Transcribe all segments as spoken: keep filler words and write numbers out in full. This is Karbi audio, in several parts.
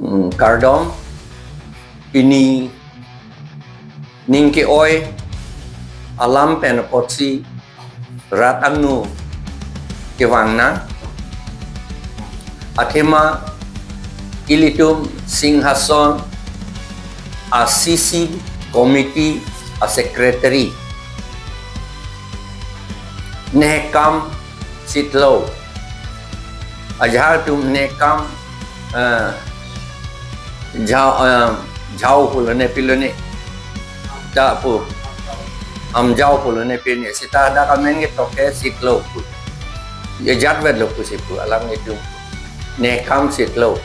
Hmm, kardom, pini ning ke-oi alam pen apotsi rat angno kevang nang. Athema ilitum Singhason a C C committee a secretary, nehkam sitlo. Ajahak atum nehkam, eh, jao, eh, jao pulo ne pilo ne. Ta pu. Amjao pulo ne pine. Seta dak amen ketok ke sitlo pu. Ya jat vet lo pusi pu. Alanglitum nehkam sitlo.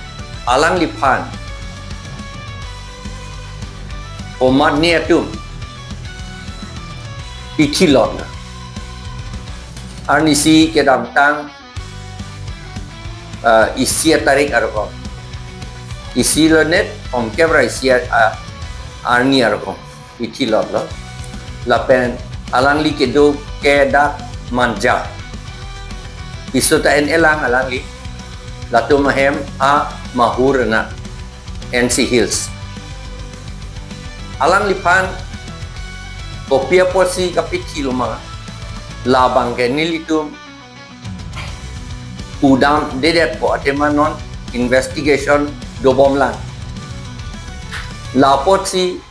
Alangliphan komatne atum pithi lot nang. Arnisi kedamtang, ah, isi atarik arokom. Isi lo net, omkep ra isi a-, a-, arni arokom. Pithi lotlo. Lapen alangli kedo ke dak Manja. Piso ta en-e lang alangli. Latum ahem a Mahur na N C Hills. Alangliphan kopi apotsi kapithi loma, labang ke nelitum udam dedetpo athema non investigation dobom lang. La apotsi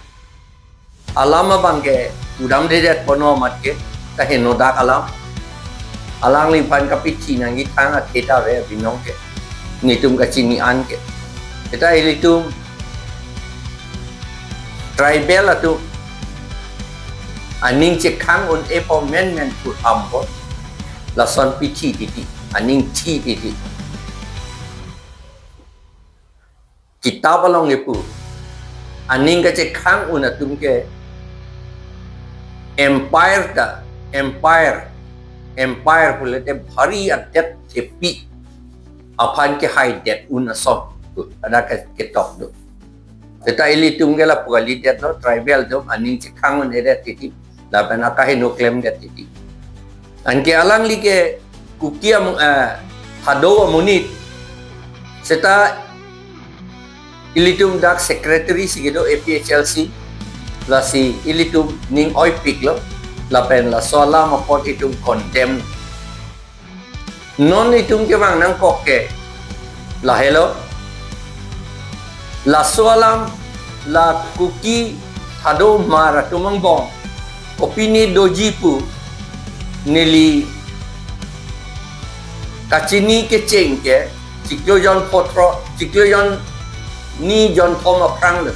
alam abang ke udam dedetpo no mat ke, kaheno dak alam. Alangliphan kapithi nangji thang athe ta ave abinong ke. Netum kachini an ke. Seta ilitum tribal atum aning chekhang un-epo menmen pu hampo. Lason pithi titi, aning thi titi. Kitab along kepu, aning kachekhang un atum ke empire ta, empire, empire pulote bhari adet thepi aphan kehaidet un ason pu, ada ke, ketok do. Seta ilitum ke lapu kalidetlo, tribal atum aning chekhang un-edet titi, lapen akaheno klemdet titi. Anke alangli ke Kuki am-, eh, Thadou amonit. Seta ilitum dak secretary si kedo A P H L C. Lasi ilitum ning oipiklo. Lapen laso alam apot itum condemn. Non itum kevang nangkok ke lahelo. Laso alam la Kuki Thadou Hmar atum angbong kopine doji pu neli kachini kecheng ke chiklo jon photro, chiklo jon ni jon thom aphrang lo.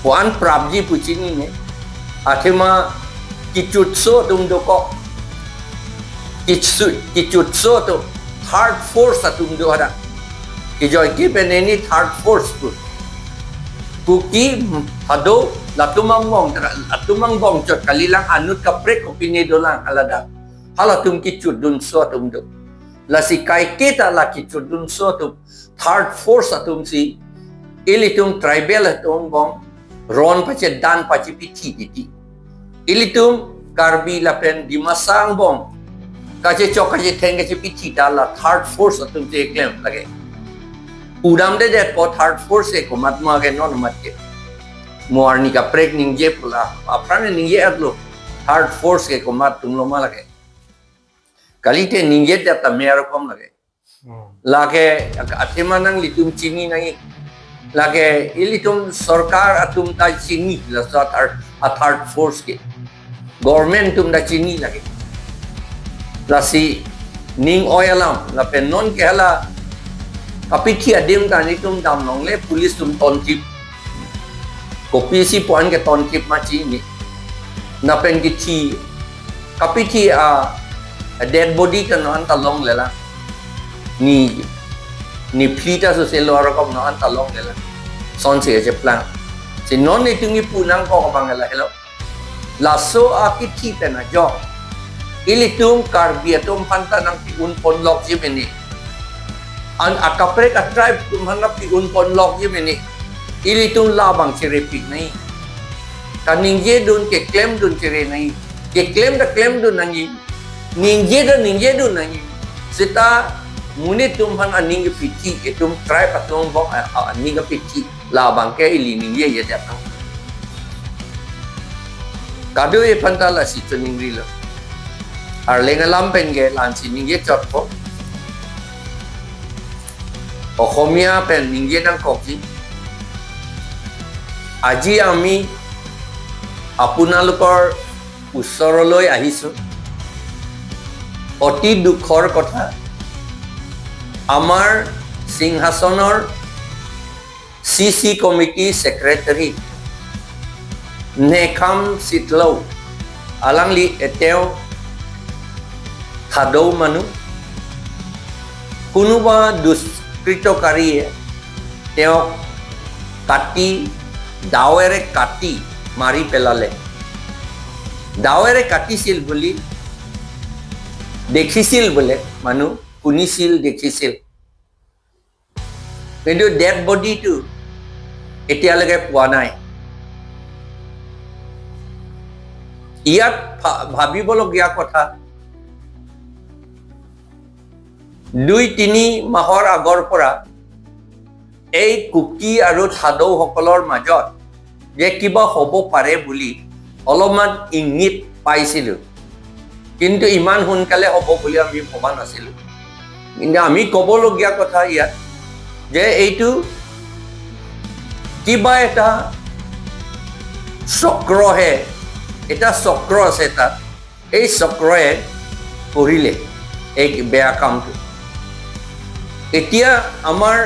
Puan prapji pu chinine. Athema kechutso atum dokok. Kechu-, kechutso atum. Third force atum do hadak. Kejoike pen neli third force pu. Kuki, Thadou, latum angbong, latum angbong chot kalilang, anut kaprek kopine dolang haladak. Halatum kechutdunso atum do. Lasi kaiketa la kechutdunso atum. Third force atum si ilitum tribal atum angbong ron pachedan pachepithi titi. Ilitum Karbi lapen Dimasa angbong kachechok kachetheng kachepithi ta la third force atum si keklem lake. Udam dedetpo third force ke komat ma ke non mat ke. Mo arni kaprek ningje pu la, aphrang ningje-etlo, third force ke komat atum loma lake. Kalite ningjedet ta me arokom lake. Hmm. Lake athema nanglitum chini nangji. Lake ilitum sorkar atum ta chini, laso a third, a third force ke. Government atum ta chini lake. Lasi ning oi alam, lapen non ke hala kapithi adim ta netum damlongle police atum tontip. Kopisi puan ke tontip ma chini. Lapen kithi, kapithi a, a dead body ta non anta longlelang. Ne, ne phli ta soselo arokom non anta longlelang. Sonsi kacheplang. Si non netum kipu nangkok abang lahelo. Laso akithi pen ajok ilitum Karbi atum aphan ta nangpi-un ponlokji mene. An akaprek a tribe atum aphan nangpi-un ponlokji mene. Ilitum labang cherepik nangji. Kaningjedun keklemdun chere nangji. Keklem ta klemdun nangji. Ningje ta ningjedun nangji. Seta Monit atum aphan aning kepithi, itum tribe atum angbong a, a, aning kepithi, labang ke ili ningjeje det nang. Kadokave aphan ta lasi choningrilo. Arleng alam pen ke la-ansi ningje chotpo. Oxomiya pen ningje nangkokji. আজি আমি আপোনালোকৰ ওচৰলৈ আহিছো। অতি দুখৰ কথা, আমাৰ সিংহাসনৰ C C committee secretary Nehkham Sithlou, alangli, এ, তেওঁ থাডৌ মানুহ। কোনোবা দুষ্কৃতকাৰীয়ে তেওঁক কাটি, দাৱেৰে কাটি মাৰি পেলালে। দাৱেৰে কাটিছিল বুলি দেখিছিল বোলে মানুহ, শুনিছিল, দেখিছিল। কিন্তু ডেড বডিটো এতিয়ালৈকে পোৱা নাই। ইয়াত ভা-, ভাবিবলগীয়া কথা, দুই তিনি মাহৰ আগৰ পৰা এই কুকি আৰু থাডৌসকলৰ মাজত যে কিবা হ'ব পাৰে বুলি অলপমান ইংগিত পাইছিলো, কিন্তু ইমান সোনকালে হ'ব বুলি আমি ভবা নাছিলো। কিন্তু আমি ক'বলগীয়া কথা ইয়াত যে এইটো কিবা এটা চক্ৰহে, এটা চক্ৰ আছে তাত। এই চক্ৰই কৰিলে এই বেয়া কামটো। এতিয়া আমাৰ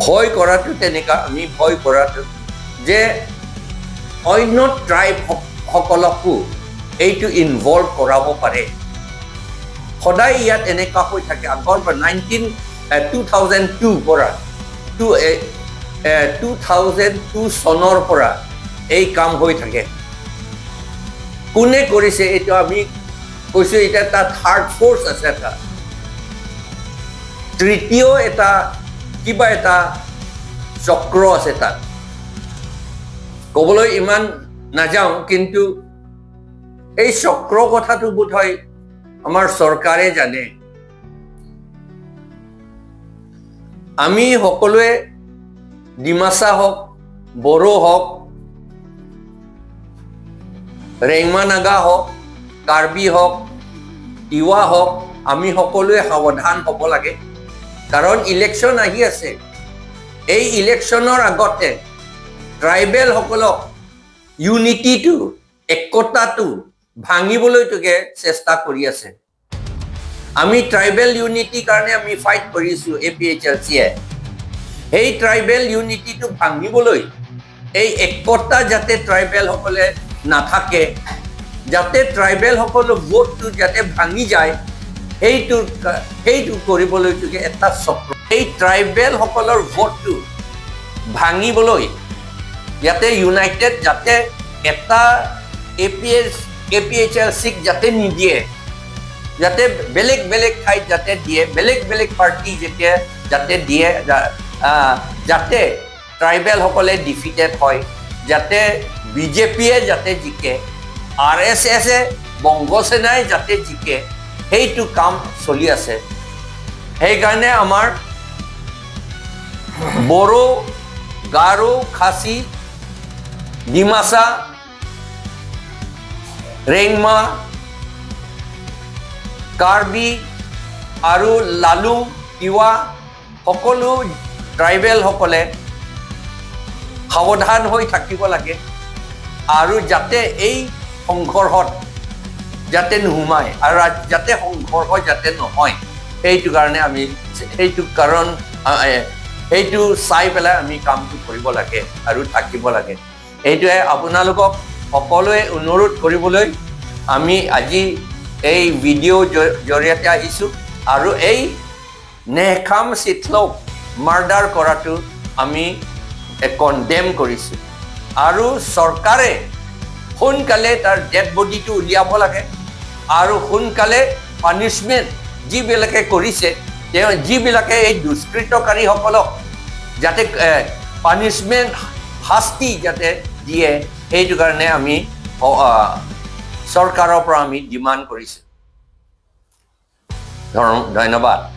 ভয় কৰাটো তেনেকা, আমি ভয় কৰাটো যে অন্য ট্ৰাইব সক-, সকলকো এইটো ইনভলভ কৰাব পাৰে। সদায় ইয়াত এনেকা হৈ থাকে, আগৰ পৰা নাইনটিন, এ, টু থাউজেণ্ড টু পৰা, টু, এ, এ, টু থাউজেণ্ড টু চনৰ পৰা এই কাম হৈ থাকে। কোনে কৰিছে এইটো আমি কৈছো, এতিয়া তাত থাৰ্ড ফ'ৰ্চ আছে, এটা তৃতীয়, এটা কিবা এটা চক্ৰ আছে তাত। ক'বলৈ ইমান নাযাওঁ, কিন্তু এই চক্ৰ কথাটো বোধহয় আমাৰ চৰকাৰে জানে। আমি সকলোৱে ডিমাচা হওক, বড়ো হওক, ৰেংমা নাগা হওক, কাৰ্বি হওক, তিৱা হওক, আমি সকলোৱে সাৱধান হ'ব লাগে। কাৰণ ইলেকশ্যন আহি আছে। এই ইলেকশ্যনৰ আগতে ট্ৰাইবেলসকলক ইউনিটিটো, একতাটো ভাঙিবলৈকে চেষ্টা কৰি আছে। আমি ট্ৰাইবেল ইউনিটিৰ কাৰণে আমি ফাইট কৰিছো এ পি এইচ এল চিয়ে। সেই ট্ৰাইবেল ইউনিটিটো ভাঙিবলৈ, এই একতা যাতে ট্ৰাইবেলসকলে নাথাকে, যাতে ট্ৰাইবেলসকলৰ ভোটটো যাতে ভাঙি যায়, সেইটো কা-, সেইটো কৰিবলৈকে এটা চক্ৰ। এই ট্ৰাইবেলসকলৰ ভোটটো ভাঙিবলৈ, যাতে ইউনাইটেড, যাতে এটা A P H, A P H L C যাতে নিদিয়ে, যাতে বেলেগ বেলেগ ঠাইত যাতে দিয়ে, বেলেগ বেলেগ পাৰ্টি যেতিয়া যাতে দিয়ে, যা-, আহ, যাতে ট্ৰাইবেলসকলে ডিফিটেড হয়, যাতে বি জে পিয়ে যাতে জিকে, আৰ এছ এছে, বংগ সেনাই যাতে জিকে, সেইটো কাম চলি আছে। সেইকাৰণে আমাৰ বড়ো, গাৰো, খাচী, ডিমাচা, ৰেংমা, কাৰ্বি আৰু লালুং, তিৱা সকলো ট্ৰাইবেলসকলে সাৱধান হৈ থাকিব লাগে আৰু যাতে এই সংঘৰ্ষত যাতে নোসোমায় আৰু ৰা-, যাতে সংঘৰ্ষ যাতে নহয়, সেইটো কাৰণে আমি, সেইটো কাৰণ, আ, এ, সেইটো চাই পেলাই আমি কামটো কৰিব লাগে আৰু থাকিব লাগে। এইটোৱে আপোনালোকক সকলোৱে অনুৰোধ কৰিবলৈ আমি আজি এই ভিডিঅ' জ-, জৰিয়তে আহিছো আৰু এই নেহখাম চিথলৌক মাৰ্ডাৰ কৰাটো আমি, এ, কণ্ডেম কৰিছো আৰু চৰকাৰে সোনকালে তাৰ ডেড বডিটো উলিয়াব লাগে আৰু সোনকালে পানিচমেণ্ট যিবিলাকে কৰিছে, তেওঁ যিবিলাকে এই দুষ্কৃতকাৰীসকলক যাতে, এ, পানিচমেণ্ট, শাস্তি যাতে দিয়ে, সেইটো কাৰণে আমি, অ, আ, চৰকাৰৰ পৰা আমি ডিমাণ্ড কৰিছো। ধৰ্ম-, ধন্যবাদ।